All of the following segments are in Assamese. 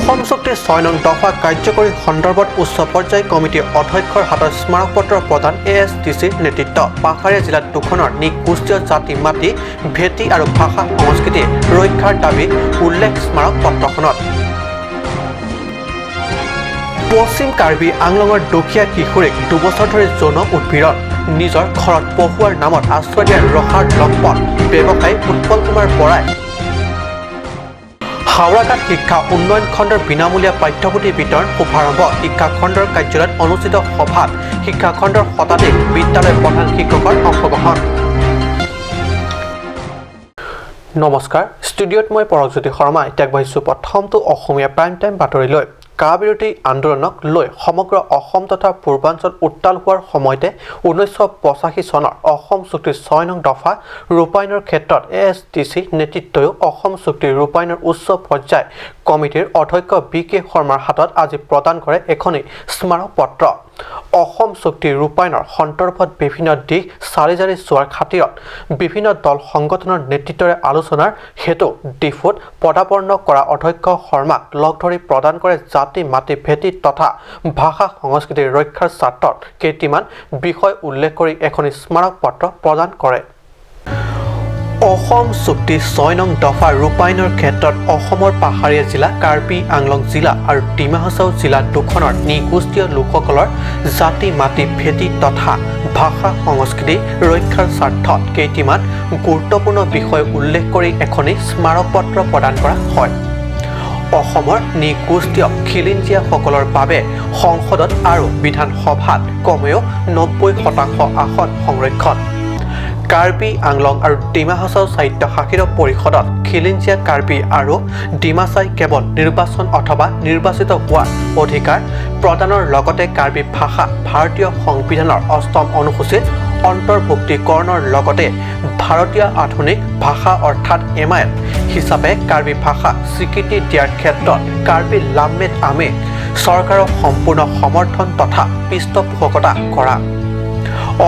অসম চুক্তিৰ 6 নং দফা কাৰ্যকৰী সন্দৰ্ভত উচ্চ পৰ্যায় কমিটিৰ অধ্যক্ষৰ হাতত স্মাৰকপত্ৰ প্ৰদান এএছডিচিৰ নেতৃত্ব। পাহাৰীয়া জিলা দুখনৰ নিগোষ্ঠীয় জাতি, মাটি, ভেটি আৰু ভাষা সংস্কৃতি ৰক্ষাৰ দাবী উল্লেখ স্মাৰকপত্ৰখনত। পশ্চিম কাৰ্বি আংলঙৰ দুখীয়া কিশোৰীক 2 বছৰ ধৰি যৌন উৎপীড়ন। নিজৰ ঘৰত পঢ়ুৱাৰ নামত আশ্ৰয় দিয়া ৰহাৰ লম্পট ব্যৱসায়ী উৎপল কুমাৰ বৰাই। হাওৰাঘাট শিক্ষা উন্নয়ন খণ্ডৰ বিনামূলীয়া পাঠ্যপুথি বিতৰণ শুভাৰম্ভ। শিক্ষা খণ্ডৰ কাৰ্যালয়ত অনুষ্ঠিত সভাত শিক্ষা খণ্ডৰ শতাধিক বিদ্যালয়ৰ প্ৰধান শিক্ষকৰ অংশগ্ৰহণ। নমস্কাৰ, ষ্টুডিঅ'ত মই পৰগজ্যোতি শৰ্মা। এতিয়া আগবাঢ়িছোঁ প্ৰথমটো অসমীয়া প্ৰাইম টাইম বাতৰিলৈ। কা বিৰোধী আন্দোলনক লৈ সমগ্ৰ অসম তথা পূৰ্বাঞ্চল উত্তাল হোৱাৰ সময়তে 1985 চনৰ অসম চুক্তিৰ 6 নং দফা ৰূপায়ণৰ ক্ষেত্ৰত এএছডিচি নেতৃত্বয়ো অসম চুক্তি ৰূপায়ণৰ উচ্চ পৰ্যায় কমিটিৰ অধ্যক্ষ বি কে শৰ্মাৰ হাতত আজি প্ৰদান কৰে এখনি স্মাৰকপত্ৰ। অসম চুক্তি ৰূপায়ণৰ সন্দৰ্ভত বিভিন্ন দিশ চালি জাৰি চোৱাৰ খাতিৰত বিভিন্ন দল সংগঠনৰ নেতৃত্বৰে আলোচনাৰ হেতু ডিফুত পদাৰ্পণ কৰা অধ্যক্ষ শৰ্মাক লগ ধৰি প্ৰদান কৰে জাতি, মাটি, ভেটি তথা ভাষা সংস্কৃতি ৰক্ষাৰ স্বাৰ্থত কেইটিমান বিষয় উল্লেখ কৰি এখনি স্মাৰকপত্ৰ প্ৰদান কৰে। অসম চুক্তি 6 নং দফা ৰূপায়ণৰ ক্ষেত্ৰত অসমৰ পাহাৰীয়া জিলা কাৰ্বি আংলং জিলা আৰু ডিমা হাছাও জিলা দুখনৰ নৃগোষ্ঠীয় লোকসকলৰ জাতি, মাটি, ভেটি তথা ভাষা সংস্কৃতি ৰক্ষাৰ স্বাৰ্থত কেইটিমান গুৰুত্বপূৰ্ণ বিষয় উল্লেখ কৰি এখনি স্মাৰকপত্ৰ প্ৰদান কৰা হয়। অসমৰ নৃগোষ্ঠীয় খিলঞ্জীয়াসকলৰ বাবে সংসদত আৰু বিধানসভাত কমেও 90% আসন সংৰক্ষণ, কাৰ্বি আংলং আৰু ডিমা হাছাও স্বায়ত্তশাসিত পৰিষদত খিলঞ্জীয়া কাৰ্বি আৰু ডিমাচাই কেৱল নিৰ্বাচন অথবা নিৰ্বাচিত হোৱাৰ অধিকাৰ প্ৰদানৰ লগতে কাৰ্বি ভাষা ভাৰতীয় সংবিধানৰ অষ্টম অনুসূচীত অন্তৰ্ভুক্তিকৰণৰ লগতে ভাৰতীয় আধুনিক ভাষা অৰ্থাৎ এমআইএল হিচাপে কাৰ্বি ভাষা স্বীকৃতি দিয়াৰ ক্ষেত্ৰত কাৰ্বি লাম্মেট আমে চৰকাৰক সম্পূৰ্ণ সমৰ্থন তথা পৃষ্ঠপোষকতা কৰা,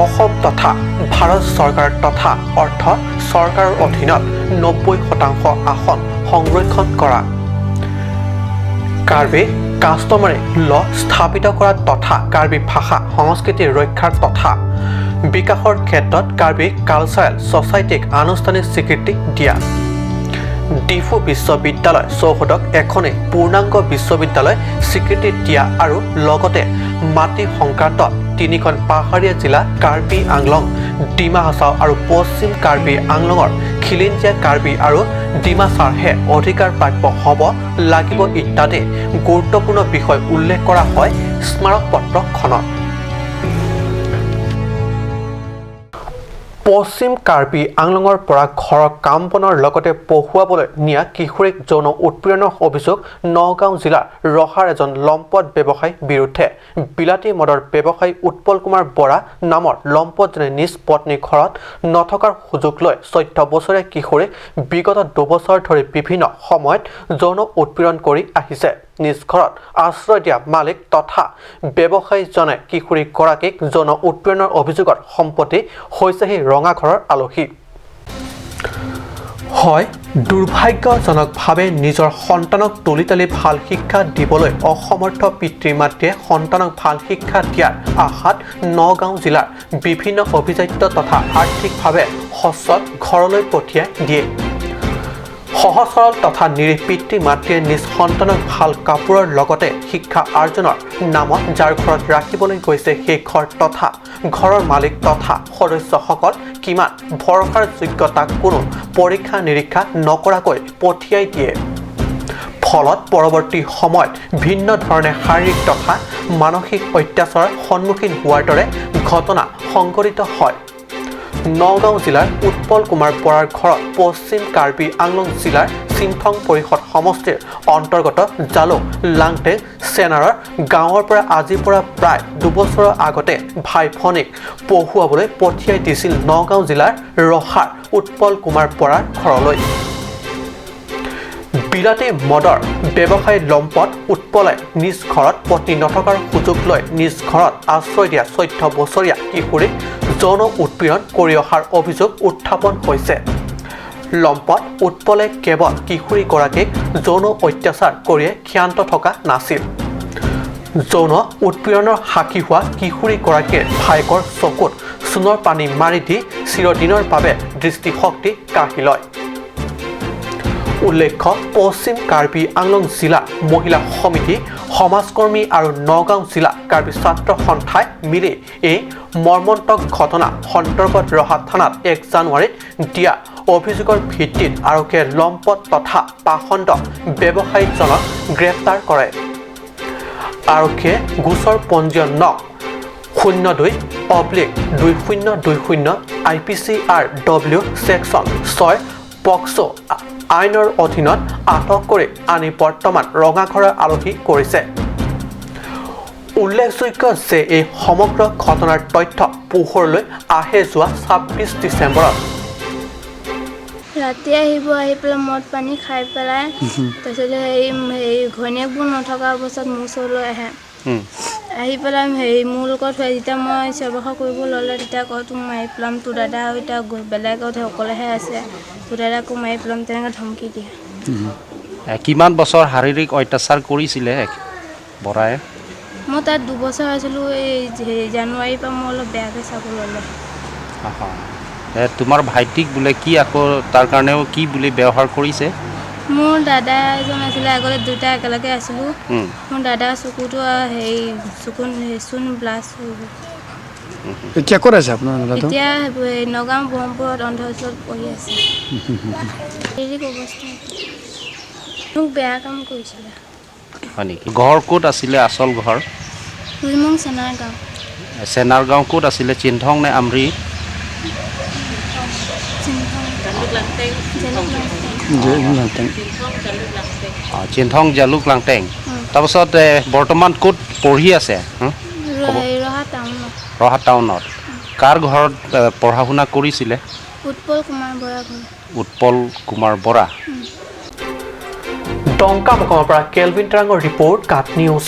অসম তথা ভাৰত চৰকাৰ তথা অৰ্থ চৰকাৰৰ অধীনত 90% আসন সংৰক্ষণ কৰা, কাৰ্বি কাষ্টমাৰী ল স্থাপিত কৰা তথা কাৰ্বি ভাষা সংস্কৃতি ৰক্ষাৰ তথা বিকাশৰ ক্ষেত্ৰত কাৰ্বি কালচাৰেল ছ'চাইটিক আনুষ্ঠানিক স্বীকৃতি দিয়া, ডিফু বিশ্ববিদ্যালয় চৌহদক এখনেই পূৰ্ণাংগ বিশ্ববিদ্যালয় স্বীকৃতি দিয়া আৰু লগতে মাটি সংক্ৰান্তত তিনিখন পাহাৰীয়া জিলা কাৰ্বি আংলং, ডিমা হাছাও আৰু পশ্চিম কাৰ্বি আংলঙৰ খিলঞ্জীয়া কাৰ্বি আৰু ডিমাচাৰহে অধিকাৰ প্ৰাপ্য হ'ব লাগিব ইত্যাদি গুৰুত্বপূৰ্ণ বিষয় উল্লেখ কৰা হয় স্মাৰকপত্ৰখনত। পশ্চিম কাৰ্বি আংলঙৰ পৰা ঘৰৰ কাম বনৰ লগতে পঢ়ুৱাবলৈ নিয়া কিশোৰীক যৌন উৎপীড়নৰ অভিযোগ নগাঁও জিলাৰ ৰহাৰ এজন লম্পট ব্যৱসায়ীৰ বিৰুদ্ধে। বিলাতী মদৰ ব্যৱসায়ী উৎপল কুমাৰ বৰা নামৰ লম্পটজনে নিজ পত্নীৰ ঘৰত নথকাৰ সুযোগ লৈ 14 বছৰীয়া কিশোৰীক বিগত 2 বছৰ ধৰি বিভিন্ন সময়ত যৌন উৎপীড়ন কৰি আহিছে। নিজ ঘৰত আশ্ৰয় দিয়া মালিক তথা ব্যৱসায়ীজনে কিশোৰীগৰাকীক যৌন উৎপীড়নৰ অভিযোগত সম্প্ৰতি হৈছেহি ৰঙাঘৰৰ আলহী। হয়, দুৰ্ভাগ্যজনকভাৱে নিজৰ সন্তানক তুলি তালি ভাল শিক্ষা দিবলৈ অসমৰ্থ পিতৃ মাতৃয়ে সন্তানক ভাল শিক্ষা দিয়াৰ আশাত নগাঁও জিলাৰ বিভিন্ন অভিজাত্য তথা আৰ্থিকভাৱে সচ্ছল ঘৰলৈ পঠিয়াই দিয়ে। সহজ সৰল তথা নিৰীহ পিতৃ মাতৃয়ে নিজ সন্তানক ভাল কাপোৰৰ লগতে শিক্ষা আৰ্জনৰ নামত যাৰ ঘৰত ৰাখিবলৈ গৈছে, সেই ঘৰ তথা ঘৰৰ মালিক তথা সদস্যসকল কিমান ভৰসাৰ যোগ্য তাক কোনো পৰীক্ষা নিৰীক্ষা নকৰাকৈ পঠিয়াই দিয়ে। ফলত পৰৱৰ্তী সময়ত ভিন্ন ধৰণে শাৰীৰিক তথা মানসিক অত্যাচাৰৰ সন্মুখীন হোৱাৰ দৰে ঘটনা সংঘটিত হয়। নগাঁও জিলাৰ উৎপল কুমাৰ বৰাৰ ঘৰত পশ্চিম কাৰ্বি আংলং জিলাৰ চিন্থং পৰিষদ সমষ্টিৰ অন্তৰ্গত জালুক লাংটেং চেনাৰৰ গাঁৱৰ পৰা আজিৰ পৰা প্ৰায় 2 বছৰৰ আগতে ভাই ভনীক পঢ়ুৱাবলৈ পঠিয়াই দিছিল নগাঁও জিলাৰ ৰহাৰ উৎপল কুমাৰ বৰাৰ ঘৰলৈ। বিলাতী মদৰ ব্যৱসায়ী লম্পট উৎপলে নিজ ঘৰত পত্নী নথকাৰ সুযোগ লৈ নিজ ঘৰত আশ্ৰয় দিয়া 14 বছৰীয়া কিশোৰীক যৌন উৎপীড়ন কৰি অহাৰ অভিযোগ উত্থাপন হৈছে। লম্পট উৎপলে কেৱল কিশোৰীগৰাকীক যৌন অত্যাচাৰ কৰিয়ে ক্ষান্ত থকা নাছিল। যৌন উৎপীড়নৰ সাক্ষী হোৱা কিশোৰীগৰাকীয়ে ভায়েকৰ চকুত চূণৰ পানী মাৰি দি চিৰদিনৰ বাবে দৃষ্টিশক্তি কাঢ়ি লয়। উল্লেখ্য, পশ্চিম কাৰ্বি আংলং জিলা মহিলা সমিতি, সমাজকৰ্মী আৰু নগাঁও জিলা কাৰ্বি ছাত্ৰ সন্থাই মিলি এই মৰ্মন্তুক ঘটনা সন্দৰ্ভত ৰহা থানাত 1 জানুৱাৰীত দিয়া অভিযোগৰ ভিত্তিত আৰক্ষীয়ে লম্পট তথা পাষণ্ড ব্যৱসায়ীজনক গ্ৰেপ্তাৰ কৰে। আৰক্ষীয়ে গোচৰ পঞ্জীয়ন নং 02/2020 IPC R W section 6 POCSO আইনৰ অধীনত আটক কৰি আনি বৰ্তমান ৰঙাঘৰৰ আলহী কৰিছে। উল্লেখযোগ্য যে এই সমগ্ৰ ঘটনাৰ তথ্য পোহৰলৈ আহে যোৱা 26 ডিচেম্বৰত। ৰাতি আহিব, আহি পেলাই মদ পানী খাই পেলাই তাৰপিছতে হেৰি ঘৈণীয়েকবোৰ নথকা অৱস্থাত মোৰ ওচৰলৈ আহে। আহি পেলাই হেৰি মোৰ লগত যেতিয়া মই চিঞৰ বাখৰ কৰিব ল'লে তেতিয়া কয় তোক মাৰি পেলাম, তোৰ দাদা এতিয়া বেলেগত অকলেহে আছে, তোৰ দাদাকো মাৰি পেলাম, তেনেকৈ ধমকি দিয়ে। কিমান বছৰ শাৰীৰিক অত্যাচাৰ কৰিছিলে বৰাই? মই তাত 2 বছৰ আছিলোঁ। এই জানুৱাৰীৰ পৰা মই অলপ বেয়াকৈ চাব ল'লে। তোমাৰ ভাইটিক বোলে কি আকৌ তাৰ কাৰণেও কি বুলি ব্যৱহাৰ কৰিছে? মোৰ দাদা এজন আছিলে, আগতে দুটা একেলগে আছিলোঁ। মোৰ দাদাৰ চকুটো হেৰি চকু চূণ ব্লাষ্ট হৈ গ'ল। এতিয়া ক'ত আছে আপোনাৰ দাদাটো? এতিয়া নগাঁও ব্ৰহ্মপুৰত অন্ধ স্কুলত পঢ়ি আছে। শাৰীৰিক অৱস্থা মোক বেয়া কাম কৰিছিলে। হয় নেকি? ঘৰ ক'ত আছিলে আচল ঘৰ? ৰুইমুং চেনাৰগাঁও। চেনাৰগাঁও ক'ত আছিলে? চিন্থং নে আমৰি? চিন্থং জালুক লাংটেং। তাৰপাছত বৰ্তমান ক'ত পঢ়ি আছে? ৰহা টাউনত। কাৰ ঘৰত পঢ়া শুনা কৰিছিলে? উৎপল কুমাৰ বৰা। উৎপল কুমাৰ বৰা। ডংকা মুকামৰ পৰা কেলভিন টাৰাঙৰ ৰিপৰ্ট, কাট নিউজ।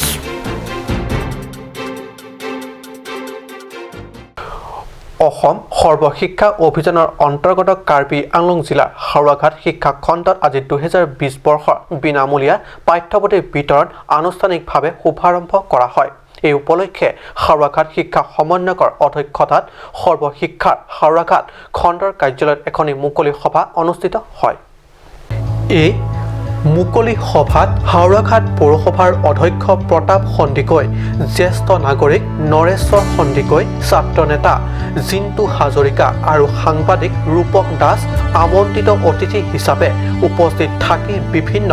অসম সৰ্বশিক্ষা অভিযানৰ অন্তৰ্গত কাৰ্বি আংলং জিলাৰ হাওৰাঘাট শিক্ষা খণ্ডত আজি 2020 বৰ্ষৰ বিনামূলীয়া পাঠ্যপুথি বিতৰণ আনুষ্ঠানিকভাৱে শুভাৰম্ভ কৰা হয়। এই উপলক্ষে হাওৰাঘাট শিক্ষা সমন্বয়কৰ অধ্যক্ষতাত সৰ্বশিক্ষাৰ হাওৰাঘাট খণ্ডৰ কাৰ্যালয়ত এখনি মুকলি সভা অনুষ্ঠিত হয়। এই মুকলি সভাত হাওৰাঘাট পৌৰসভাৰ অধ্যক্ষ প্ৰতাপ সন্দিকৈ, জ্যেষ্ঠ নাগৰিক নৰেশ্বৰ সন্দিকৈ, ছাত্ৰ নেতা জিন্তু হাজৰিকা আৰু সাংবাদিক ৰূপক দাস আমন্ত্ৰিত অতিথি হিচাপে উপস্থিত থাকি বিভিন্ন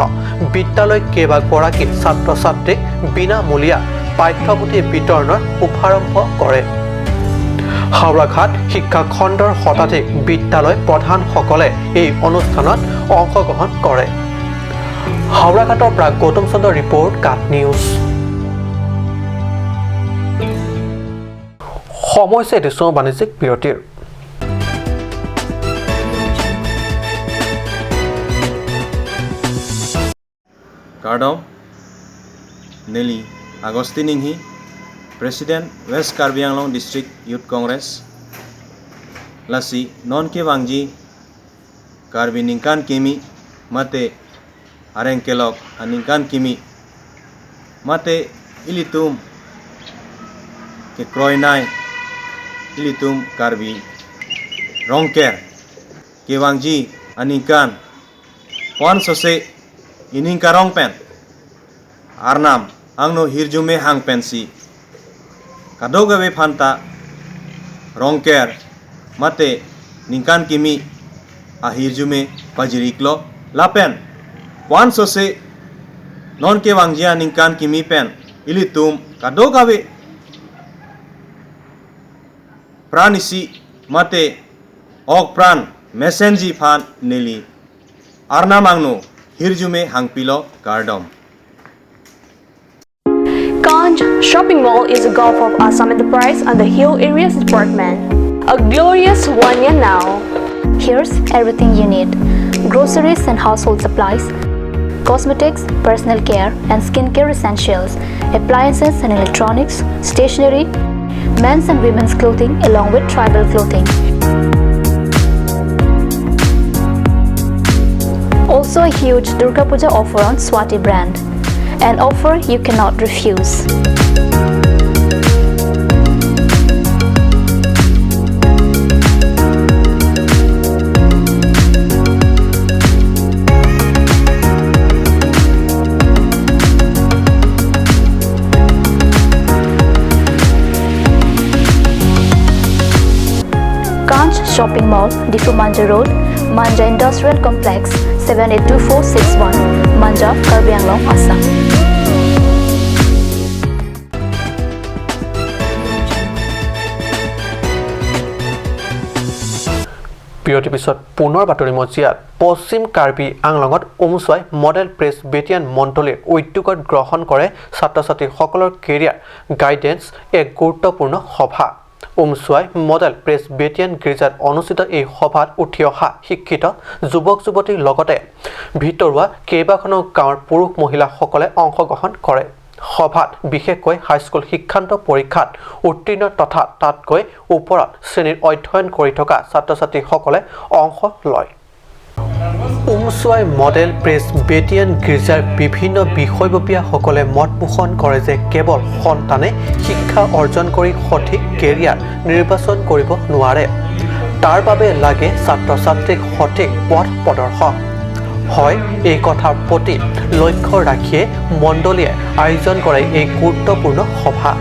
বিদ্যালয় কেইবাগৰাকী ছাত্ৰ ছাত্ৰীক বিনামূলীয়া পাঠ্যপুথি বিতৰণৰ শুভাৰম্ভ কৰে। হাওৰাঘাট শিক্ষা খণ্ডৰ শতাধিক বিদ্যালয় প্ৰধানসকলে এই অনুষ্ঠানত অংশগ্ৰহণ কৰে। হাওৰাঘাটৰ পৰা গৌতম চন্দ্ৰ ৰিপৰ্ট, কাট নিউজ। সময় হৈছে দিছোঁ বাণিজ্যিক বিৰতিৰ। Kardom Nelly Agustin Inghi, President West Karbi Anglong District Youth Congress, Lasi Non Ke Wangji Karbi Ningkan Kimi Mate Arengkelok Aningkan Kimi Mate Ilitum Ke Kroinai Ilitum Karbi Rongker Ke Wangji Aningkan Wan Sose Iningka Rongpen Arnam Angno Hirjume Hangpensi Kadogawe Phanta Rongker Mate Ningkan Kimi Ahirjume Pajiriklo Lapen Wan Sose Non Ke Wangjia Ningkan Kimi Pen Ilitum Kadogawe Pranisi Mate Ok Pran Mesenji Phan Neli Arnam Angno Hirjume Hangpilo Kardom. Ganj Shopping Mall is a Gulf of Assam Enterprise and the Hill Areas Department. A glorious 1 year now. Here's everything you need. Groceries and household supplies, cosmetics, personal care and skincare essentials, appliances and electronics, stationery, men's and women's clothing along with tribal clothing. Also a huge Durga Puja offer on Swati brand. An offer you cannot refuse. Kanch Shopping Mall, Diphu Manja Road, Manja Industrial Complex, 782461, Manja, Karbi Anglong, Assam. বিৰতিৰ পিছত পুনৰ বাতৰি মজিয়াত পশ্চিম কাৰ্বি আংলঙত উমচুৱাই মডেল প্ৰেছবেটিয়ান মণ্ডলীৰ উদ্যোগত গ্ৰহণ কৰে ছাত্ৰ ছাত্ৰীসকলৰ কেৰিয়াৰ গাইডেন্স এক গুৰুত্বপূৰ্ণ সভা। উমচুৱাই মডেল প্ৰেছবেটিয়ান গীৰ্জাত অনুষ্ঠিত এই সভাত উঠি অহা শিক্ষিত যুৱক যুৱতীৰ লগতে ভিতৰুৱা কেইবাখনো গাঁৱৰ পুৰুষ মহিলাসকলে অংশগ্ৰহণ কৰে। সভাত বিশেষকৈ হাইস্কুল শিক্ষান্ত পৰীক্ষাত উত্তীৰ্ণ তথা তাতকৈ ওপৰত শ্ৰেণীৰ অধ্যয়ন কৰি থকা ছাত্ৰ ছাত্ৰীসকলে অংশ লয়। উমচুৱাই মডেল প্ৰেছবেটিয়ান গীৰ্জাৰ বিভিন্ন বিষয়ববীয়াসকলে মত পোষণ কৰে যে কেৱল সন্তানে শিক্ষা অৰ্জন কৰি সঠিক কেৰিয়াৰ নিৰ্বাচন কৰিব নোৱাৰে, তাৰ বাবে লাগে ছাত্ৰ ছাত্ৰীক সঠিক পথ প্ৰদৰ্শক। হয়, এই কথাৰ প্ৰতি লক্ষ্য ৰাখিয়ে মণ্ডলীয়ে আয়োজন কৰে এই গুৰুত্বপূৰ্ণ সভা।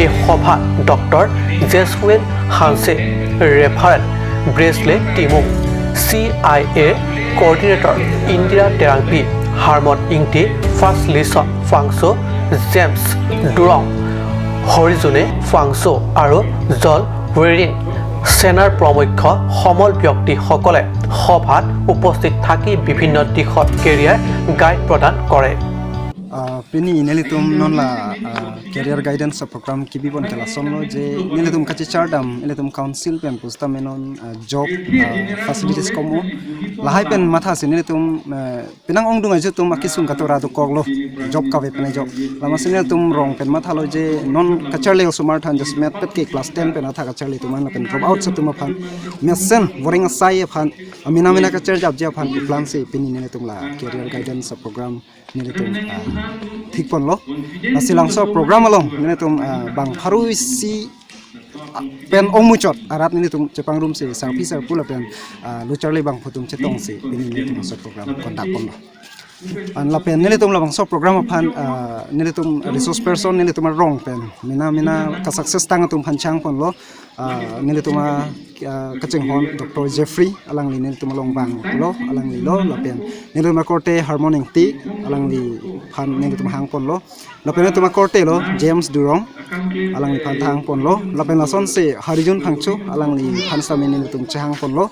এই সভাত ডক্টৰ জেছুৱেল হানছে, reverend ব্ৰেছলে Timung, CIA coordinator Indira Terangpi, Harmon Ingti, first Lison Phangcho, James Durong, হৰিজুনে Phangcho আৰু জল ৱেৰিন সেনাৰ প্ৰমুখ্য সমল ব্যক্তিসকলে সভাত উপস্থিত থাকি বিভিন্ন দিশত কেৰিয়াৰ গাইড প্ৰদান কৰে। Pini nelitum non la career guidance program kibibon kala sonlo je nelitum kachi chardam nelitum council pen pusta menon job facilities komo lahai pen matha se nelitum pinang ong dunga je tum akisung katora do koglo job ka pen job lama se nelitum rong pen matha lo je non kacharle sumar than just met pet ke class 10 pen atha kacharle tum la pen drop out se tum phan mesen boring sai phan amina mina kachar jab je phan plan se pini nelitum la career guidance program nelitum thik pon lo silangso program along nelitum bang pharui si pen omuchot arat nelitum chepang room se sarpi sar pula pen lucharle bang phutum chetong se pini nelitum so program conduct pon lo an la pen nelitum la bang so program phan nelitum resource person nelitum rong pen mina mina ka success tang tum phan chang pon lo nelitum kacheng hon Dr. Jeffrey alang li nelitum long bang lo alang li lo la pen nelitum korte harmoning ti alang li phan nelitum hang pon lo la pen nelitum korte lo James Durong alang li phan thang pon lo la pen lason se Harijun phangchu alang li phan sami nelitum chang pon lo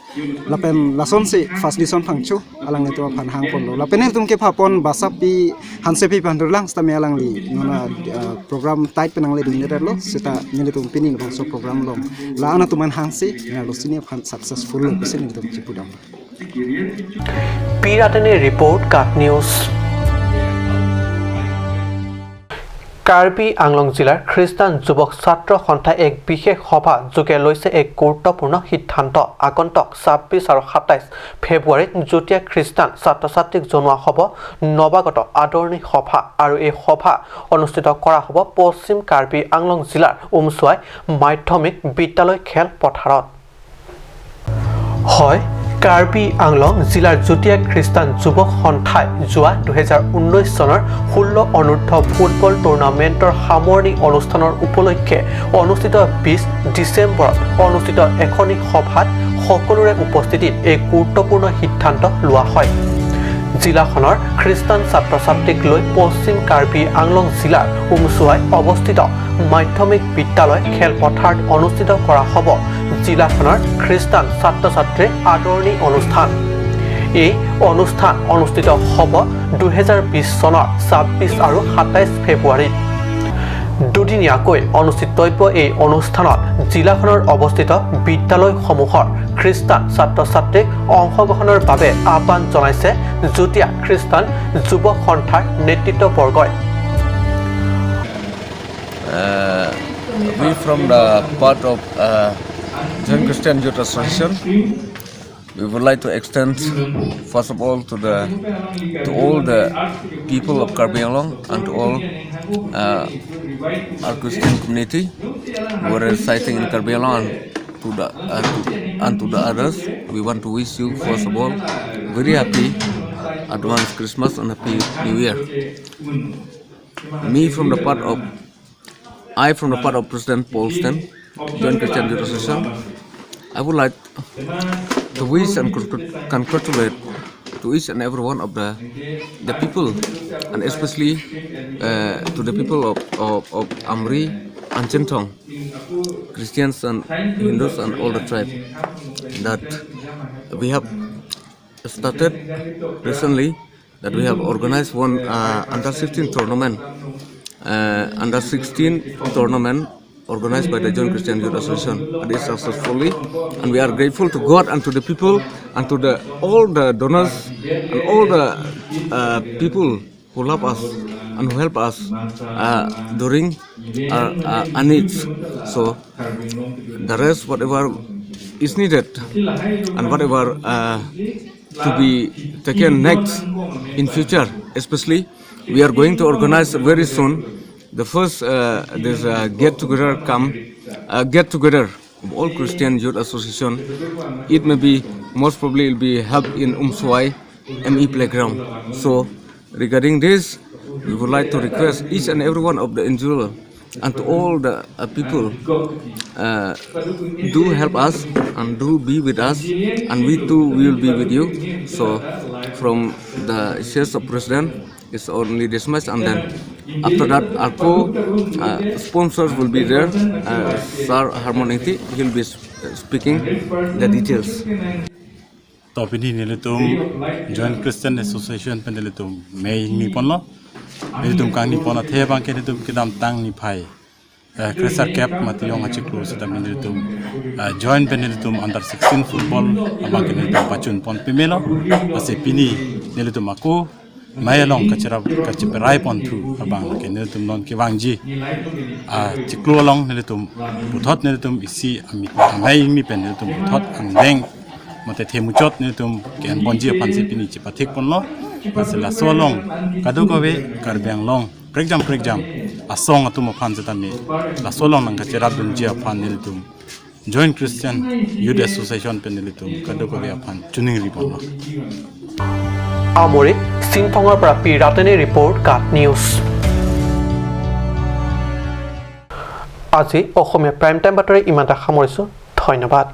la pen lason se first lison phangchu alang li tum phan hang pon lo la pen nelitum ke phapon basapi hansepi pandurlang stami alang li nona program tight penang le dunne lo seta nelitum pini lo so program lo la ana tuman hangsi na lo sini phan successful lo sini tum chipudam পিৰাটেনে report cut news. Karbi Anglong জিলাৰ খ্ৰীষ্টান যুৱক ছাত্ৰ সন্থাই এক বিশেষ সভা যোগে লৈছে এক গুৰুত্বপূৰ্ণ সিদ্ধান্ত। আগন্তুক 26 আৰু 27 ফেব্ৰুৱাৰীত যুটীয়া খ্ৰীষ্টান ছাত্ৰ ছাত্ৰীক জনোৱা হ'ব নৱাগত আদৰণি সভা আৰু এই সভা অনুষ্ঠিত কৰা হ'ব পশ্চিম কাৰ্বি আংলং জিলাৰ উমচুৱাই মাধ্যমিক বিদ্যালয় খেলপথাৰত। হয়, কাৰ্বি আংলং জিলাৰ যুটীয়া খ্ৰীষ্টান যুৱক সন্থাই যোৱা 2019 চনৰ 16 অনুৰ্ধ ফুটবল টুৰ্ণামেণ্টৰ সামৰণি অনুষ্ঠানৰ উপলক্ষে অনুষ্ঠিত 20 ডিচেম্বৰত অনুষ্ঠিত এখনি সভাত সকলোৰে উপস্থিতিত এই গুৰুত্বপূৰ্ণ সিদ্ধান্ত লোৱা হয়। জিলাখনৰ খ্ৰীষ্টান ছাত্ৰ ছাত্ৰীক লৈ পশ্চিম কাৰ্বি আংলং জিলাৰ উমচুৱাই অৱস্থিত মাধ্যমিক বিদ্যালয় খেলপথাৰত অনুষ্ঠিত কৰা হ'ব জিলাখনৰ খ্ৰীষ্টান ছাত্ৰ ছাত্ৰীৰ আদৰণি অনুষ্ঠান। এই অনুষ্ঠান অনুষ্ঠিত হ'ব 2020 চনৰ 26 আৰু 27 ফেব্ৰুৱাৰীত। দুদিনীয়াকৈ অনুষ্ঠিতব্য এই অনুষ্ঠানত জিলাখনৰ অৱস্থিত বিদ্যালয়সমূহৰ খ্ৰীষ্টান ছাত্ৰ ছাত্ৰীক অংশগ্ৰহণৰ বাবে আহ্বান জনাইছে যুটীয়া খ্ৰীষ্টান যুৱ সন্থাৰ নেতৃত্ববৰ্গই। We from the part of Joint Christian Youth Association, We would like to extend, first of all, to all the people of Karbi Anglong and to all our Christian community who are residing in Karbi Anglong and to the others. We want to wish you, first of all, very happy advance Christmas and happy New Year. Me from the part of I from the part of President Paul Sten, Joint Christian Youth Association, I would like to wish and congratulate to each and every one of the people, and especially to the people of Amri and Chinthong, Christians and Hindus and all the tribe, that we have started recently, that we have organized one under 16 tournament, under 16 tournament organized by the Joint Christian Youth Association, and it's successfully, and we are grateful to God and to the people and to the all the donors and all the people who love us and who help us during our needs. So the rest, whatever is needed and whatever to be taken next in future, especially we are going to organize very soon the first there's a get together come get together of all Christian Youth Association. It may be, most probably will be held in Umswai ME playground. So regarding this, we would like to request each and every one of the individual and to all the people, do help us and do be with us, and we too will be with you. So from the shares of president, it's only this much, and then after that our co sponsors will be there. Sir Harmon Ingti, he'll be speaking the details. To pini nilitum Joint Christian Association pen nilitum may ni ponlo nilitum kang ni pona the bang ke nilitum kidam tang ni phai Cresar Cap mati yong achiklu sedam nilitum joint pen nilitum under 16 football abang ke nilitum pachun pon pimelo ase pini nilitum aku mayalong kachira kachiperai pon thu abang ke nilitum non ke wangji a chiklu long nilitum buthot nilitum isi amit amai ni pen nilitum buthot angdeng mate themuchot nilitum ken bonji phanse pini chipathik ponlo asela solong kadu kowe Karbi Anglong prek jam asong atum phanse tami la solong nang kachira dunji aphan nilitum Joint Christian Youth Association pen nilitum kadu kowe aphan chuning ri ponlo. Amri চিনথঙৰ পৰা পি ৰাতেনে ৰিপৰ্ট, কাট নিউজ। আজি অসমীয়া প্ৰাইম টাইম বাতৰি ইমানতে সামৰিছোঁ। ধন্যবাদ।